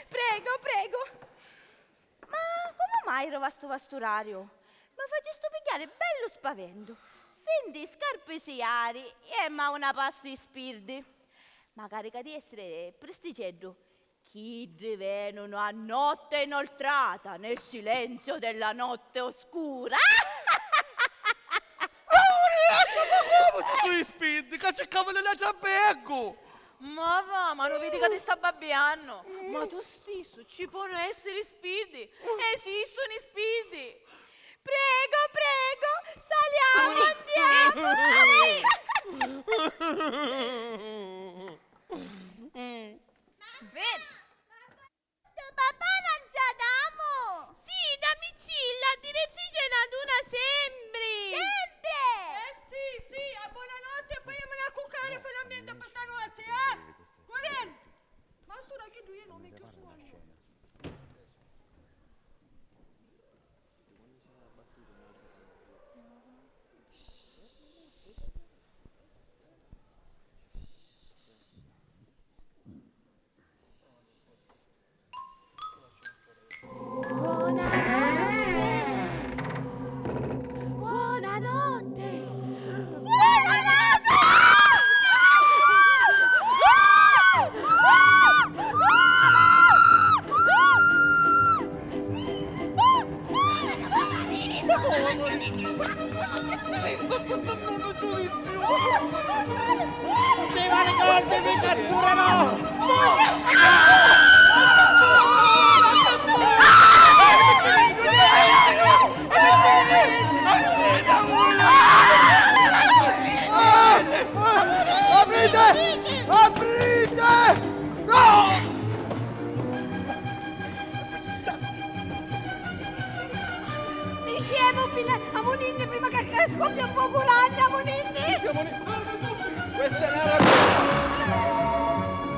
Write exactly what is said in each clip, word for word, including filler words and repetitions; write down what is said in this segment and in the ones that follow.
Prego, prego. Ma comu mai rivasti a st'urariu? Mi facistu pigghiari bellu spaventu. Senti, scarpi si jari, e ma una passu i spirdi. Macari ca di essiri pristiceddu, chiddi venunu a notte inoltrata, nel silenzio della notte oscura. Laurietta, ma comu ci su i spirdi? Ca circavanu l'altru albergu! Ma va, ma non vidi ca ti sta babbiannu? Ma tu stissu, ci ponu essiri spirdi? Esistono i spirdi! Prego, prego, saliamo, andiamo! Veni! Papà, lanciatamu! Sì, damicilla, direttrice na duna sempri! Sempre! Eh sì, sì, a buonanotte e poi andiamo a cuccare finalmente per stanotte, eh! Va bene! Ma stu da chi due nomi che suono? Buonanotte! Buonanotte! Ti ma ricordi mi catturerò! Aprite! Aprite! No! Niscemu, figlia, amuninni prima ca, ca scoppia un pocu ranni, amuninni! Sì, sì, amuninni. Fermi tutti! Questa è una rapina!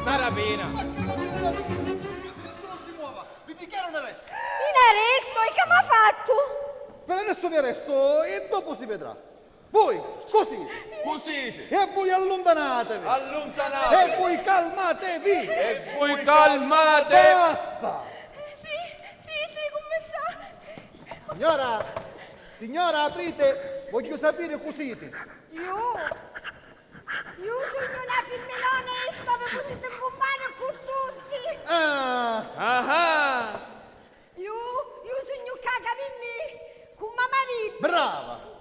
Una rapina! Ma che rapina, rapina? Nessuno si muova! Vi dichiaro un arresto! In arresto? E che m'ha fattu? Per adesso vi arresto e dopo si vedrà. Voi, così. Così. E voi allontanatevi. Allontanatevi. E voi calmatevi. E voi calmatevi. Basta. Sì, sì, sì, cummissariu. Signora, signora, aprite. Voglio sapere così. Io? Io sugnu na fimmina onesta, vi putiti mpumpari cu tutti. Ah. Ah. Io, io sugnu ccà ca vinni cu ma maritu. Brava.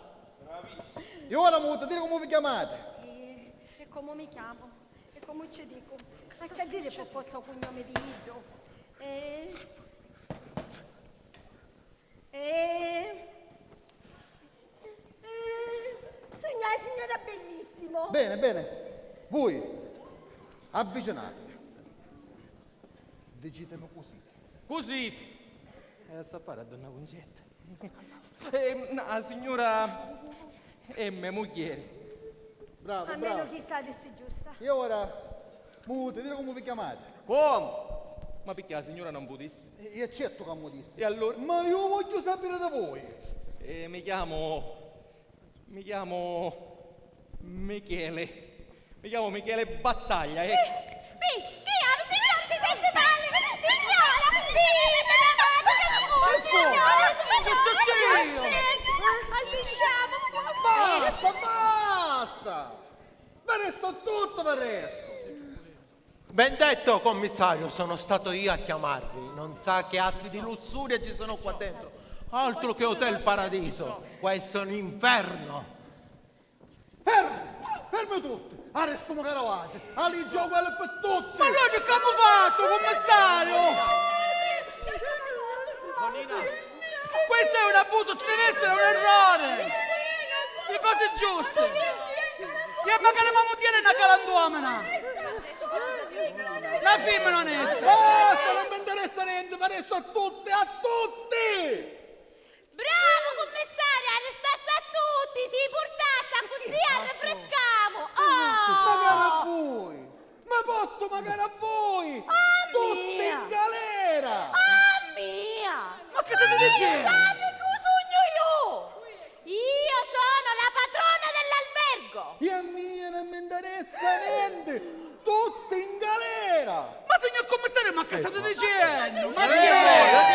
E ora mi vutti diri comu vi chiamate? E, e comu mi chiamu? E comu ci dicu? Ma ci ha diri per forza u cugnomi di iddu? E, e, e, sugnu a signora Bellissimo. Bene, bene. Voi avvicinatevi. Dicitemi così. Così. E a sapari a donna Cuncetta. Eh, a signora è me mugghieri. Bravo, bravo. A menu chi sa di si giusta. E ora, muti, diri comu vi chiamate. Comu? Ma picchì a signora non putissi? E, e certo ca mu dissi. E allora? Ma io voglio sapere da voi. Eh, mi chiamo Mi chiamo Michele. Mi chiamo Michele Battaglia, eh. Mi, mi, signora, si sente male, signora, mi, mi, mi, signora, signora, aspetta, aspetta. Basta, basta! Ve resto tutto, ve resto! Ben detto, commissario, sono stato io a chiamarvi. Non sa che atti di lussuria ci sono qua dentro. Altro che Hotel Paradiso, questo è un inferno. Fermi! Fermi tutti! Arrestimu Caravaggio! A liggi uguali per tutti! Ma noi che abbiamo fatto, commissario? Questo è un abuso, ci deve essere un errore! Le cose giuste! E magari mamma tiene una galantuomina! La femmina onesta! Basta, non mi interessa niente, ma adesso a tutti, a tutti! Bravu, cummissariu, arristassi a tutti, si purtassi, accussì arrifriscamu! Oh! Ma magari a voi! Ma pottu magari a voi! Oh, tutti mia! In galera! Oh, mia! Ma che state dicendo? Sappi chi sugnu io! Io sono la patrona dell'albergo! E a mia non mi interessa niente! Tutti in galera! Ma signor commissario, ma che state dicendo? Ciennu, ma chi è?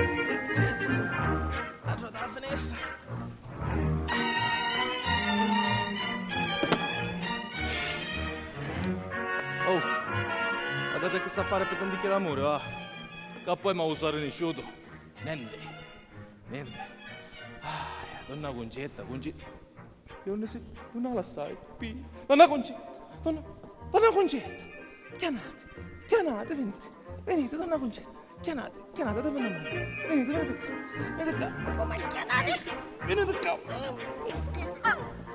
Schizziti! Atrò da la finestra! Oh, guardate chi sa fare pi tanticchia d'amuri, va. Ca poi m'ha usari nisciutu. Nenti, nenti. Ah, donna Cuncetta, Cuncetta. E unni si, unni la lassai? Pi, donna Cuncetta, donna, donna Cuncetta. Chianati, chianati, venite, venite, donna Cuncetta. Chianati, chianati, dammi una mano. Venite, venite qua. Venite qua. Ma come chianati? Venite qua.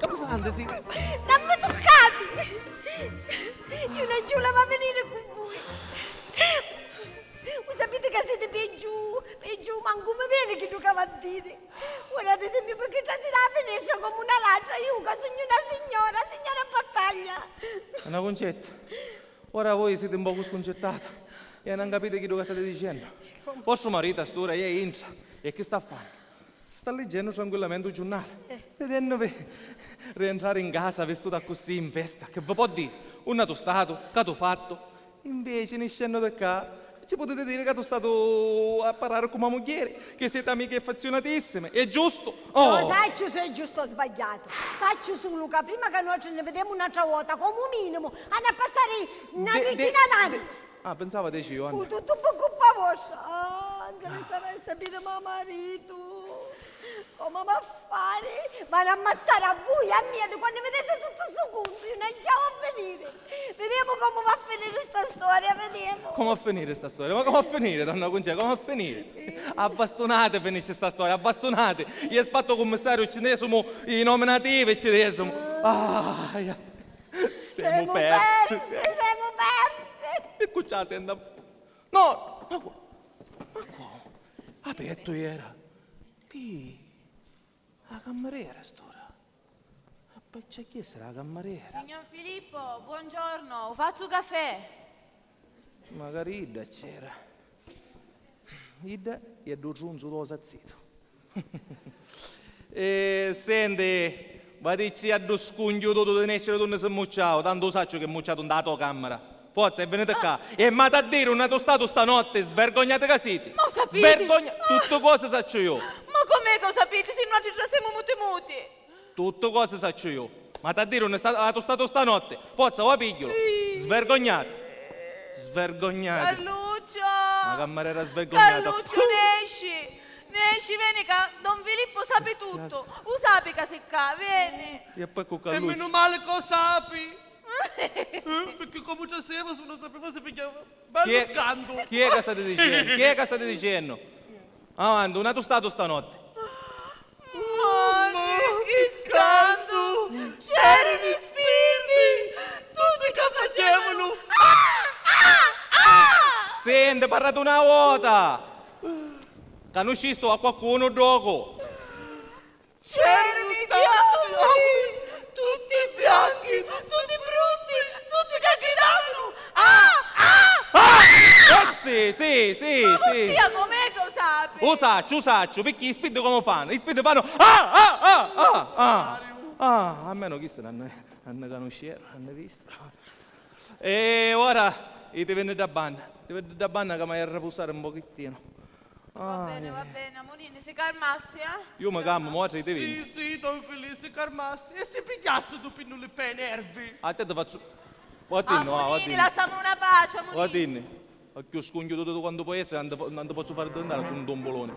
Come state, sì? Non mi toccate! Io non ci volevo venire con voi. Lo sapete che siete peggio, peggio, manco mi viene chiddu che va a dire. Ora, ad esempio, perché trasite la finestra come una ladra, io che sogno una signora, signora battaglia. Donna Cuncetta, ora voi siete un poco sconcertata e non capite chiddu che state dicendo. Vostro marito a st'ora è intra e che sta a fare? Si sta leggennu tranquillamenti u giurnali, vidennuvi rientrari in casa vistutu accussì in festa, che vi pò diri? Unni tu statu? Ca tu fattu? Inveci, niscennu di ccà, ci putiti diri ca tu statu a parrari cu ma mugghieri, che siete amiche affezionatissime, è giustu? Oh! No sacciu si è giustu o sbagghiatu, sacciu sulu ca prima ca nuatri ni videmu n'atra vota, comu minimu, hannu a passari na decina d'anni. Ah, pensava deci anni. Fu tuttu pi cuppa vostra. Ah, nzaresta mai sapiri ma maritu. Comu m'ha fari? M'hannu ammazzari a vui, a mia, di quannu videssi tuttu stu cuntu, io non ci haiu a finiri. Videmu comu va a finiri sta storia, videmu. Comu va a finiri sta storia? Ma comu va a finiri, donna Cuncè, comu va a finiri? A bastunati finisci sta storia, a bastunati. Iè spattu cummissariu ci desimu i nominativi, ci desimu. Ah, ja. Semu persi, semu persi. E cu ci la senta? No, ma cu, ma cu? Apertu iera. Pi, la cammarera stura. E poi c'è chi sarà la cammarera? Signor Filippo, buongiorno, u fazzu u cafè? Macari idda c'era. Idda è ddu trunzu dô sazzitu. E senti, va dicci a ddu scunghjututu di nesciri d'unni si mucciau, tantu u sacciu chi è mucciatu nta la to cammara. Forza, e veniti ccà. E m'hati a diri unni tu statu stanotti, svergognati ca siti. Ma u sapiti? Svergogna-, tutti cosi sacciu iu. Ma com'è ca u sapiti si nuatri trasemu muti muti? Tutti cosi sacciu iu. Ma t'ha diri unni sta-, atu statu stanotti? Forza, va pigghiulu. Svergognati. Svergognati. Carluccio! Ma cammarera svergognata. Carluccio, nesci! Nesci, veni ca don Filippo sapi tuttu. U sapi ca si ccà, veni. E poi cu Carluccio. E menu mali ca u sapi. Eh, picchì comu ci semu, si nun sapemu si pigghiava. Bellu scantu! Chi è ca stati dicennu? Chi è ca stati dicennu? Avanti, unni tu statu stanotti? Mari, chi scantu! C'eranu i spirti! Tutti ca facevanu! Ah! Ah! Ah! Senti, parrati una vota! Canuscistu a qualcunu ddocu? C'eranu i diavuli, tutti bianchi, tutti brutti, tutti ca gridavanu: "Ah! Ah!" Ah! Eh sì, sì, sì, sì. Ma vossia com'è ca u sapi? U sacciu, u sacciu, picchì i spiddi comu fannu? I spiddi fannu: "Ah! Ah! Ah! Ah! Ah!" Ah, almenu chisti n'hannu, n'hannu canusciu, n'hannu vistu. E ora iti vinni dda banna. Ti vinni dda banna ca m'haiu a ripusari un pochittinu. Va bene, va bene, amuninni, si carmassi, eh? Iu mi calmu, mo ti vinni. Sì, sì, don Filì, si carmassi. E si pigghiassi du pinnuli pê nervi? A te ti fazzu. Vatinni, va, vatinni. Amuninni, lassamu una pace, amuninni. Vatinni. A cchiù scunghjututu quantu poi essiri, non ti po-, non ti pozzu fari divintari un tombuloni.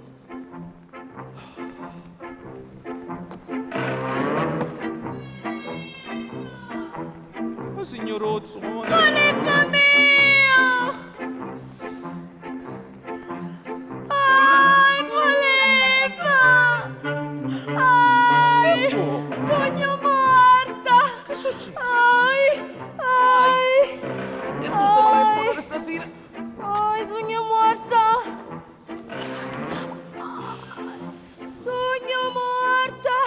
Filippu mio! Ai, Filippu! Ai, sugnu morta! Che succede? Ai, ai, e tutto male pure stasera. Ai, sugnu morta! Sugnu morta!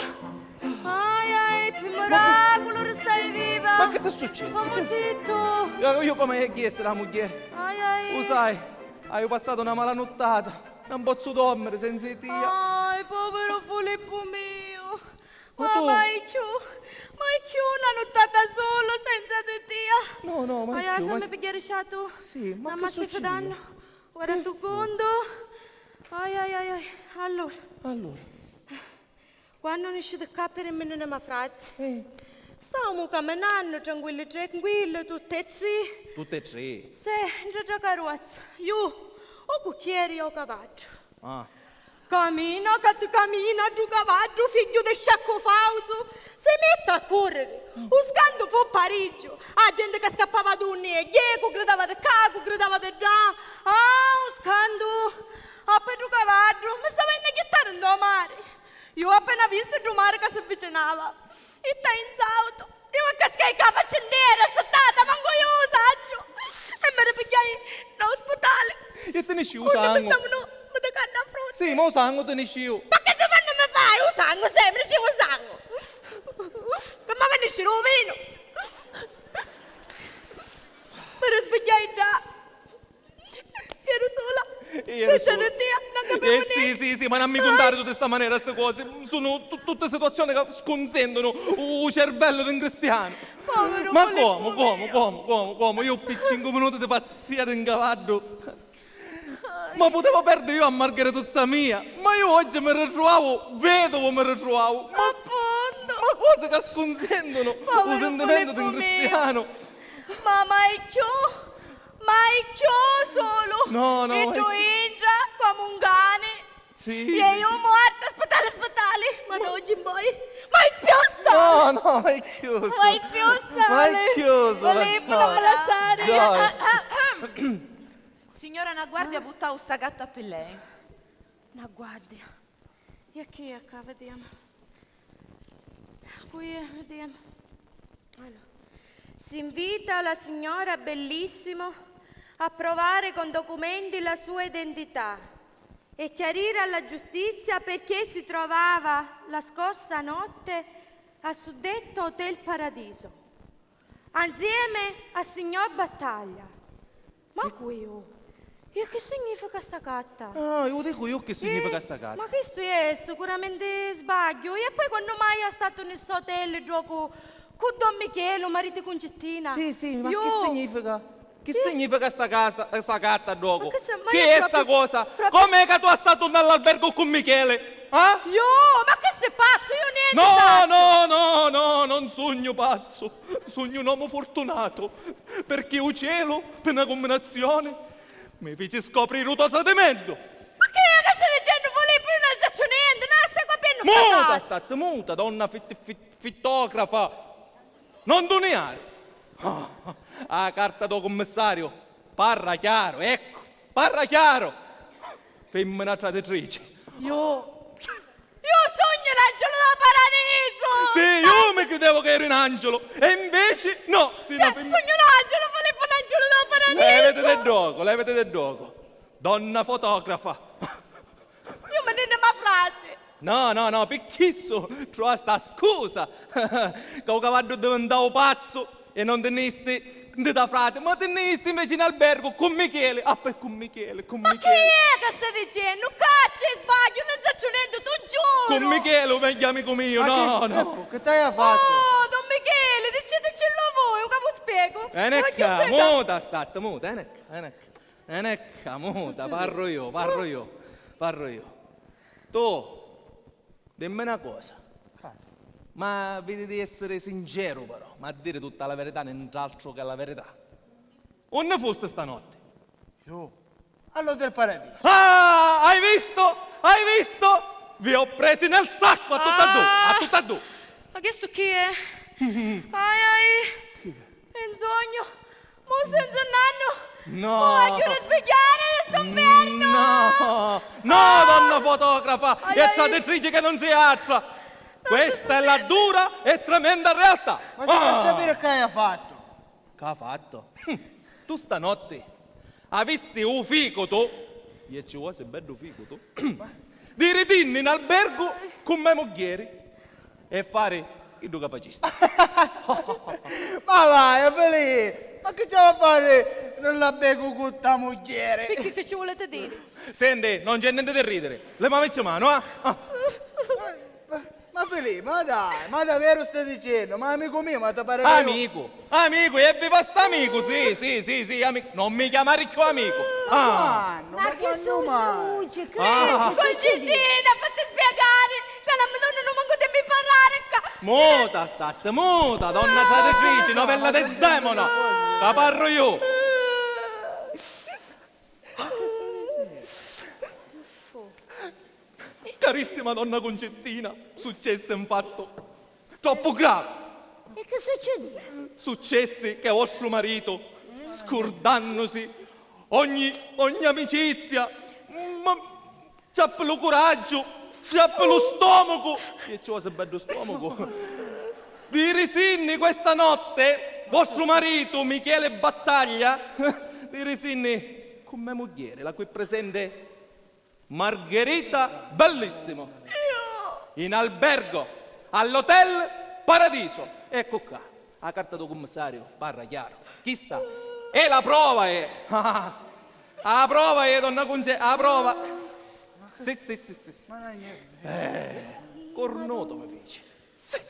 Ai, ai, pi miraculu ristai viva! Ma che ti succede? Comu si tu? Io, io come è chiesto la mugliera? Ai, ai. Lo sai, haiu passatu na mala nuttata, non pozzu dormiri senza di tia. Ai, poviru Filippu miu! Ma mai cchiù, mai cchiù na nuttata sulu senza di tia! No, no, mai cchiù. Ai, ai, fammi pigghiari ciatu. Sì, ma che succede? Ora tu contu. Ai, ai, ai, ai. Allura. Allura. Quannu nisci di ccà pi rimminni ma frati. Eh. Stavamu caminannu tranquilli, tranquilli, tutti e tri. Tutti e tri? Sì, ntra dda carrozza. Iu, o cucchieri o cavaddu. Ah. Camina ca ti camina ddu cavaddu, figghiu di sciaccu fausu, si metti a curriri. U scantu fu pariggiu, a genti ca scappava d'unni e ghiecu gridava di ccà, cu gridava di ddà. Ah, u scantu! Appi ddu cavaddu, mi stava a jittari ntô mari. Iu appena vistu ddu mari ca si vicinava, itta in sautu. Iu a cascai ccà faccindera, sattata, mancu iu u sacciu! E mi ripigghiai nô sputali. E ti nisciu u sangu? Unni mi stavanu miticannu a frunti. Sì, ma u sangu ti nisciu. Ma chi dumanni mi fai? U sangu, sì, mi nisciu u sangu! Pi mia mi nisci u vinu! Mi rispigghiai ddà. Ero sola. Senza di tia, non capivo niente. Eh, sì, sì, sì, ma non mi contare tutte sta manera, ste cose. Sono tu- tutte situazioni che sconsentano u cervello di un cristiano. Povero Filippo mio. Ma come, come, come, come, come? Io per cinque minuti di pazzia di un cavallo. Ma potevo perdere io a Margherituzza mia. Ma io oggi mi ritrovavo, vedovo mi ritrovavo. Ma, appunto, ma cose che sconsentano u sentimento di un cristiano. Ma mai più. Mai chiù sulu! No, no, mai chiù. Iddu intra comu un cani. Sì. E iu morta, spitali, spitali. Ma da oggi in poi, mai più sulu! No, no, mai chiù sulu. Mai più sulu. Mai chiù sulu. Filippo, non mi lasciare. Gioia. Signora, na guardia buttau sta gatta pi lei. Na guardia. E chi è ccà, vediamo. Qui è, vediamo. Allora. Si invita la signora Bellissimo a provare con documenti la sua identità e chiarire alla giustizia perché si trovava la scorsa notte al suddetto Hotel Paradiso. Anzieme a signor Battaglia. Ma cu iu? E chi significa sta carta? Ah, iu dicu iu chi significa sta carta. Ma chistu è sicuramenti sbagghiu. E poi quannu mai ha statu nni stu hotel ddocu cu Don Michele, u maritu di Cuncittina? Sì, sì, ma chi significa? Chi significa sta carta, sta carta ddocu? Chi è sta cosa? Com'è ca tu ha statu nni l'albergu cu Michele? Ah? Iu? Ma chi si pazzu? Iu nienti sacciu! No, no, no, no, non sugnu pazzu. Sugnu un omu furtunatu, pirchì u celu, pi na cumbinazioni, mi fici scopriri u to tradimentu. Ma chi è ca sta dicennu, Filippu? Iu non sacciu nienti, non sta capennu sta cosa. Muta statti, muta, donna fit- fit- fittografa. Non duniari. Ah, a carta do cummissariu parra chiaru, eccu, parra chiaru. Fimmina traditrici. Iu Iu sugnu n'angiulu dâ paradisu! Sì, iu mi cridevu ca eri n'angiulu, e inveci no, si na femmina. Sugnu n'angiulu, Filippu, n'angiulu dâ paradisu! Leviti di ddocu, leviti di ddocu. Donna fotografa. Iu mi nni ma frati. No, no, no, pi chissu truvasti a scusa ca u cavaddu divintau pazzu. E non ti nni isti nta frati, ma ti nni isti inveci in albergu cu Micheli. Ah, poi cu Micheli, cu Micheli. Ma chi è ca sta dicennu? Ccà c'è sbagghiu, non sacciu nenti, tu giuru! Cu Micheli, u megghiu amicu miu, no, no. Ma chi, chi t'haiu fattu? Oh, don Micheli, dicitecillu vui, ca vu spiegu. Enecca, muta statti, muta, enecca, enecca. Enecca, muta, parru iu, parru iu, parru iu. Tu, dimmi na cosa. Cosa? Ma vidi di essiri sinceru, però, ma a diri tutta la verità, nint'altru che la verità. Unni fusti stanotti? Iu? All'Hotel Paradiso. Ah, hai visto? Hai visto? Vi ho presi nel sacco a tutti e due, a tutti e due. Ma chistu chi è? Ai, ai. Chi è? È un sognu. Stai nsunnannu? No. Oh, agghiu da spigghiari di stu nfernu! No! No, donna fotografa! Ai, e ai, traditrici che non si attra! Questa è la dura e tremenda realtà! Ma si fa sapere che hai fatto? Che ha fatto? Tu stanotte avisti u ficutu, e ci vuole bellu ficutu, di ritinni in albergu cu me mugghieri e fari chiddu ca facisti. Ma vai, Felì, ma chi ci va a fari nell'albergu cu ta mugghieri? Picchì, chi ci vuliti diri? Senti, non c'è niente di ridere. Levamici mano, ah! Ah. Ma, ma, ma Felì, ma dai, ma davvero stai dicendo? Ma amico mio, ma ti pare che io... Amico, amico, evviva st'amico, sì, sì, sì, sì, amico. Non mi chiamare più amico. Ah. Ma quando mai? Ma chi su, su, ah. Concettina, fatti spiegare, che non mi donnanu manco di mi parlare qua. Muta, statte muta, donna traditrice, novella di sdemona. Ti parlo io. Carissima donna Concettina, successi un fatto troppo grave. E che succedì? Successi che vostru marito, scurdannusi ogni, ogni amicizia, ma ci appi lu curaggiu, ci appi lu stomacu, e ci vuole bellu stomacu, di risinni questa notte, vostru marito Michele Battaglia, di risinni cu me mugghieri, la qui presente Margherita Bellissimo. In albergo, all'Hotel Paradiso. Ecco qua, la carta del commissario parla chiaro. Chista è la prova, eh. La prova, eh, donna Conce, la prova. Sì, sì, sì, sì, sì. Eh, cornuto mi fece. Sì.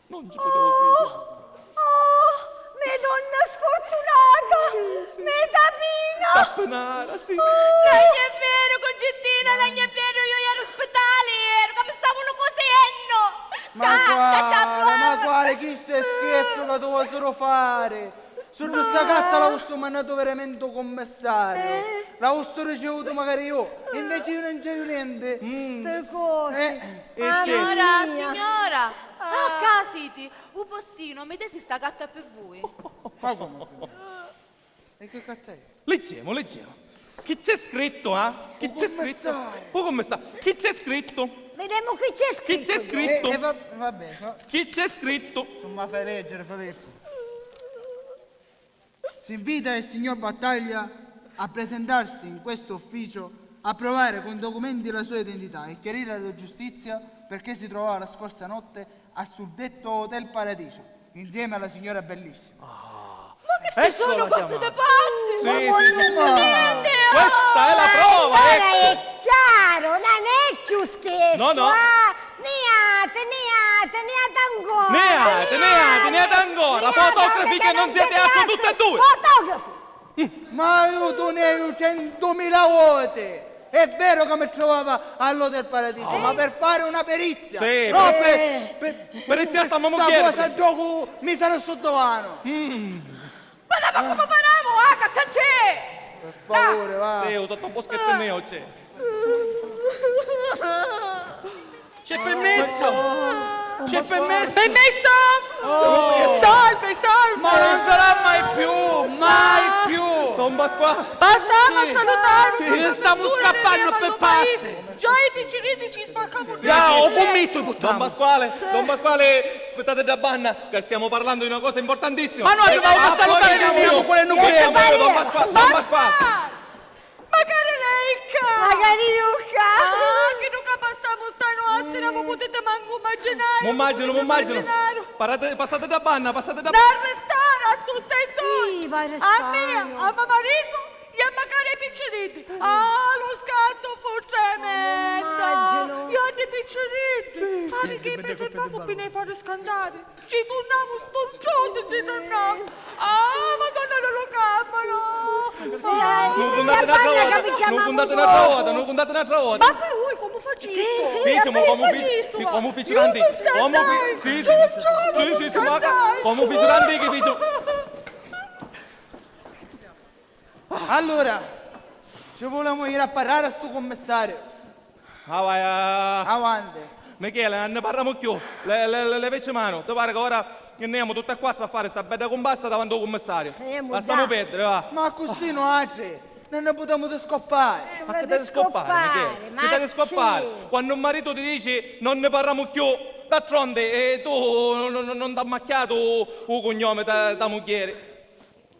Non ci potevo credere. Oh, Madonna sfortunata! Sì, sì. Me tapina! Tapinara, sì, sì. Non è vero, Concettina, non è vero, io ero spitali, ero che mi stavano cosendo! Ma quale, ma quale, chi sto scherzo che tu vuoi solo fare? Su sta carta l'avessi mandato veramente u commissario. L'avessi ricevuto magari io. E invece io non c'avevo niente. Ste cose. Eh, e c'è. Signora, signora, a casa siti? U postino, mi desi sta carta per voi. Ma come? E che carta è? Leggemo, leggemo. Chi c'è scritto, eh? Chi c'è scritto? U commissario. Chi c'è scritto? Vedemu chi c'è scritto. Chi c'è scritto? Eh, eh, va-, vabbè, so-, chi c'è scritto? Insomma, fai leggere, Filippo. Si invita il signor Battaglia a presentarsi in questo ufficio, a provare con documenti la sua identità e chiarire la giustizia perché si trovava la scorsa notte al suddetto Hotel Paradiso, insieme alla signora Bellissima. Ah, ma che ci sono cose da pazzi! Sì, sì, sì. Questa è la prova, ecco. È chiaro, non è più scherzo, no, no. Ah! Niati, niati, niati ancora. Niati, niati, niati ancora. Fotografi che non siete altro tutte e due. Fotografi. Ma io tenevo centomila voti. È vero che mi trovavo all'Hotel Paradiso, ma per fare una perizia. Sì, no, per, per, perizia sta cosa gioco mi sarà sotto mano. Ma da poco mi paramo, ah, che c'è? Per favore, va. Sì, ho tutto un boschetto neo, c'è. C'è permesso? C'è permesso? Permesso? Oh. Salve, salve! Ma non sarà mai più, mai più! Don Pasquale! Passate a salutarmi! Sì. Stiamo scappando per pazzi! Già i picciriddi ci spaccano. Sì, sì. Don Pasquale, Don Pasquale, aspettate da banna, che stiamo parlando di una cosa importantissima. Ma noi dobbiamo salutare, veniamo pure noi. Don Pasquale, Don Pasquale. Magari lei ccà! Magari io ccà! Ah, chi nu ca passamu stanotti, non mi potete manco immaginare. M'immaggino, m'immaggino. Passate da banna, passate da banna. Nel restare a tutte e due. Sì, va a restare. A mia, a me marito e magari ai picciriddi. Ah, lo scatto fu tremendo. M'immaggino. Io ai picciriddi. Ma perché mi si fa un po' fare scandali? Ci turnamu sturgiuti, ci turnamu. Ah, Madonna, non lo capano. Nun cuntate n'altra vota, nun cuntate n'altra vota, nun cuntate n'altra vota. Ma poi voi come faccistu? Sì, sì, come fici, come fici l'antichi? Come fici, sì, sì, sì, sì, ma come fici l'antichi, fici. Allora, ci volemu iri a parrari a stu cummissariu. Avanti. Michele, non ne parliamo più. Le, le, le, leveci mano. Ti pare che ora andiamo tutti e quattro a fare sta bella cumbassa davanti al commissario? Andiamo. Lasciamo perdere, va. Ma così noi altri non ne potremo scoppare. Eh, ma che ti devi scoppare, Michele? Che ti devi scoppare? Quando un marito ti dice non ne parliamo più, d'altronde, eh, tu non, non, non ti ha macchiato il cognome da, da mugliere.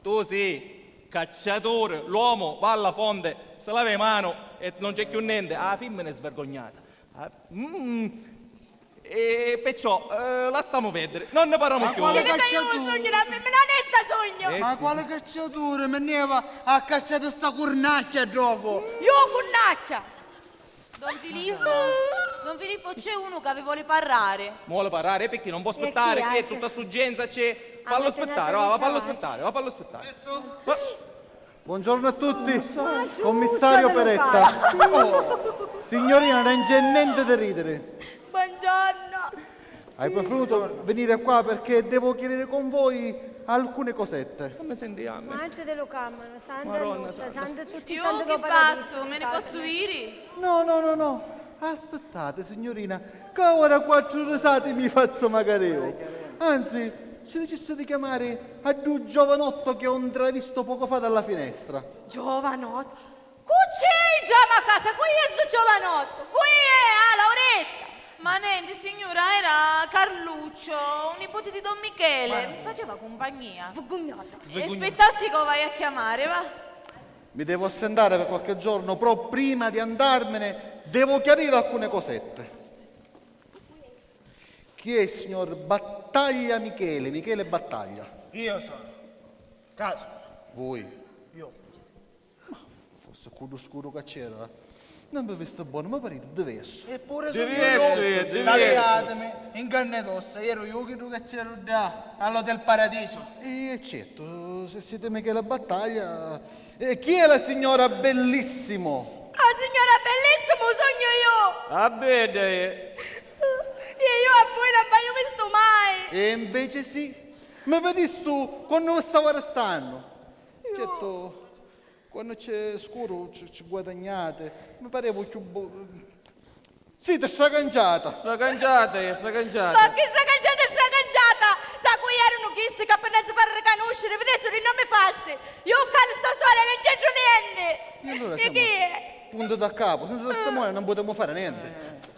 Tu sì cacciatore, l'uomo va alla fonte, se lava le mani e non c'è più niente. Ah, femmina è svergognata. Ah, mm. E perciò, eh, lasciamo perdere, non ne parliamo più. Ma quale cacciatore? Io sogno una femmina onesta, sogno! Eh, ma sì. Quale cacciatore? Mi ne va a cacciare sta curnacchia dopo! Io curnacchia! Don Filippo, Don Filippo, c'è uno che vi vuole parlare. Vuole parlare? Perché non può aspettare? Chi è? Tutta sta urgenza c'è? Fallo aspettare, va, va, fallo aspettare, va, fallo aspettare. Adesso? Va. Buongiorno a tutti. Commissario Peretta. Oh, signorina, non c'è niente da ridere. Buongiorno. Hai preferito venire qua perché devo chiarire con voi alcune cosette. Come sentiamo? Madre de lo Carmine, Santa Maronna Lucia, Santa. Santa tutti i santi. Io che faccio? Me ne posso iri? No, no, no, no. Aspettate, signorina, che ora quattro risate mi faccio magari io. Anzi, ci dicesse di chiamare a due giovanotto che ho intravisto poco fa dalla finestra. Giovanotto? Cu c'è in giamma a casa? Cu è stu giovanotto? Cu è? Ah, Lauretta! Ma nenti, signura, era Carluccio, un nipote di don Michele. Mi faceva compagnia. Svugugnata. E aspettasti che lo vai a chiamare, va. Mi devo assentare per qualche giorno, però prima di andarmene devo chiarire alcune cosette. Chi è il signor Battaglia Michele? Michele Battaglia. Io sono. Caso. Voi. Io. Ma forse cu lu scuru ca c'era, non vi vistu bonu, mi pariti diversu. Eppure sugnu rossu. Diversu, è diversu. Taliatimi, ingannedossa, ero io chiddu ca c'ero ddà all'Hotel Paradiso. E certo, se siete Michele Battaglia, e chi è la signora Bellissimo? La signora Bellissimo sugnu io! Ah, bedda è! E io a voi non v'haiu vistu mai! E invece sì, mi vidistu quannu vi stava arrestannu. Certo, quannu c'è scuru ci, ci guadagnate. Mi parevu chiù bu-, site stracanciata. Stracanciata è, stracanciata. Ma chi stracanciata e stracanciata? Sa cu eranu chissi ca pi non si fari ricanusciri, videssuru i nomi falsi? Io ccà nni sta storia non c'entru nienti. E allora siamo punto da capo, senza testimone non potremmo fare niente.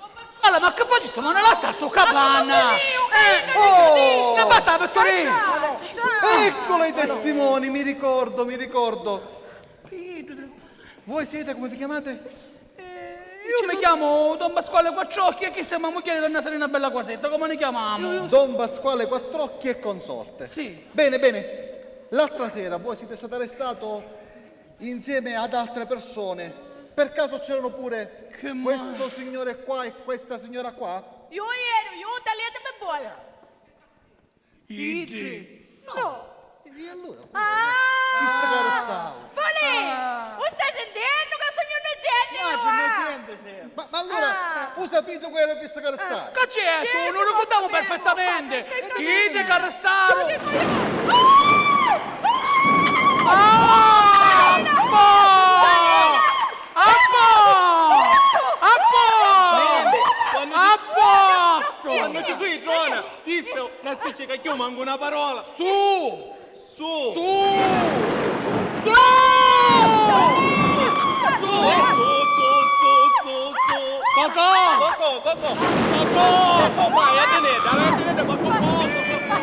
Allora, ma che facistu? Non è la sta sto capanna! Eh, oh! Che batta, Vittorino! Eccolo i testimoni, mi ricordo, mi ricordo. Voi siete, come vi chiamate? Eh, io mi chiamo Don Pasquale Quattrocchi e questa è mia moglie, donna Serena Bella Quasetta, come ne chiamiamo? Don Pasquale Quattrocchi e consorte. Sì. Bene, bene. L'altra sera voi siete stato arrestato insieme ad altre persone. Per caso c'erano pure questo signore qua e questa signora qua? Io ero, io, tagliatemi buono. Iddi? No. E allora? Ah! Chi se cara stau? Volè! U stai sentennu ca sugnu innocenti io, ah! Ma, ma allora, u sapiti cu era chi se cara stau? Ca certu, nu ricurdamu perfettamente! Iddi ca restaru! Ah! Ah! A posto! A posto! A posto! Quannu ci sui trona, chistu non spiccica più mancu una parola. Su! Su! Su! Su! Su! Su! Su! Su! Cocò! Cocò, cocò! Cocò! Cocò, vai, a tenedda, a tenedda, fa cocò, cocò!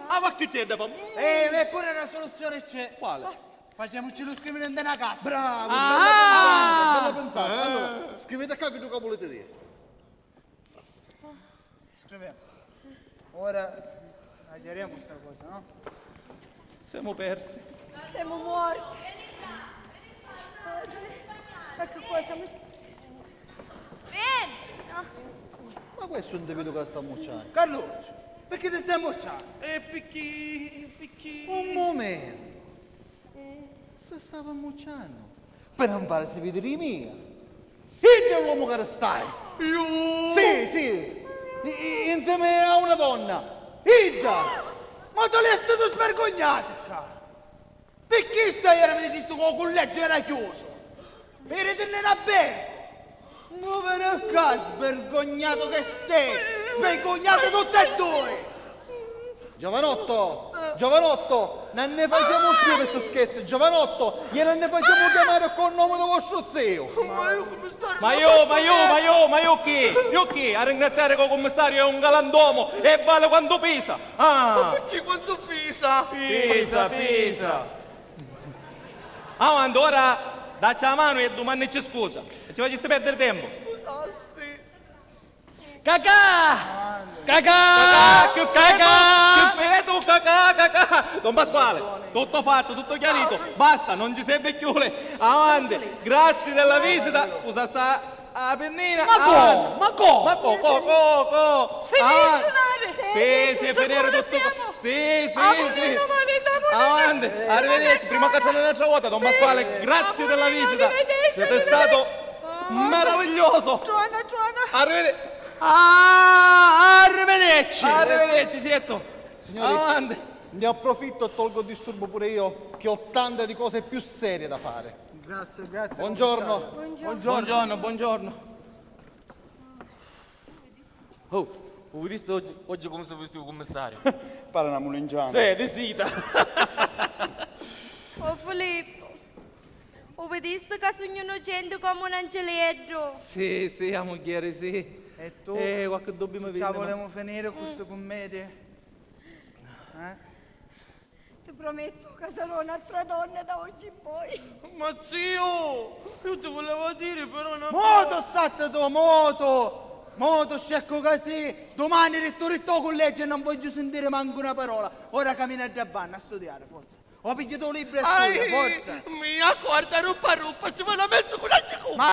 Ah, ma chi c'è da fa? Eh, eppure una soluzione c'è. Quale? Facciamoci lu scrivente nta na carta. Bravo, bella pensata, bella pensata. Allora, scrivete qua quello che volete dire. Scriviamo. Ora la chiariamo sta cosa, no? Siamo persi. Siamo morti. Ma che cosa mi... Ma questo non ti vedo che sta ammucciando. Carluccio, perché ti stai ammucciando? E picchì, picchì. Un momento. Se stava ammucciando. Per non farsi vedere mia. Idda è l'uomo che restai. Io? Sì, sì. I, i, insieme a una donna. Idda! Ma tu l'hai stato svergognato qua? Perché stasera mi dicistu che u culleggio era chiuso? Eri tinni davveru? Ma veni ccà, svergognatu che sei! Svergognati tutti e dui! Giovanotto! Giovanotto! Non ne facciamo più di sti scherzi, giovanotto! E non ne facciamo chiamare col nome di vostro zio! Ma io, commissario, ma io, ma io, ma io chi? Io chi? A ringraziare che il commissario è un galantuomo e vale quanto pesa! Ah! Ma perché quanto pesa? Pesa, pesa! Avanti, ora dacci la mano e dumannicci scusa. E ci facisti perdere tempo. Scusassi. Cacà! Cacà! Cacà! Che fetu? Cacà! Che fetu? Cacà! Cacà! Don Pasquale, tutto fatto, tutto chiarito. Basta, non ci serve più le... Avanti, grazie della visita. Usa sta a pennina. Ma co? Ma co? Ma co? Co? Co? Co? Finì di suonare! Sì, sì, finire tutto. Sì, sì, sì. Avanti, arrivederci. Prima che c'è un'altra volta, don Pasquale, grazie della visita. Siete stato meraviglioso. Arrivederci. Ah, arrivederci. Arrivederci, certo. Signori, avanti. Ne approfitto e tolgo il disturbo pure io, che ho tante di cose più serie da fare. Grazie, grazie. Buongiorno. Buongiorno, buongiorno. Oh, u vidisti oggi, oggi come si vestì u commissario? Pare na mulingiana. Sì, di sita. Oh Filippo, u vidisti ca sugnu innocenti come un ancilieddu? Sì, sì, a mugghieri sì. E tu? Eh, qualche dubbio mi veni. Ci la vulemu finire cu sta cummedia? Eh? Ti prometto ca sarò n'altra donna da oggi in poi. Ma zio, io ti volevo dire però una cosa. Moto statte tu, moto! Moto, sceccu ca si! Domani rittu rittu o culleggio e non voglio sentire manco una parola. Ora camina a Giovanna a studiare, forza. O pigghi tu libri e studia, forza. Mia, guarda, ruppa ruppa, ci vuole mezzo coraggio. Ma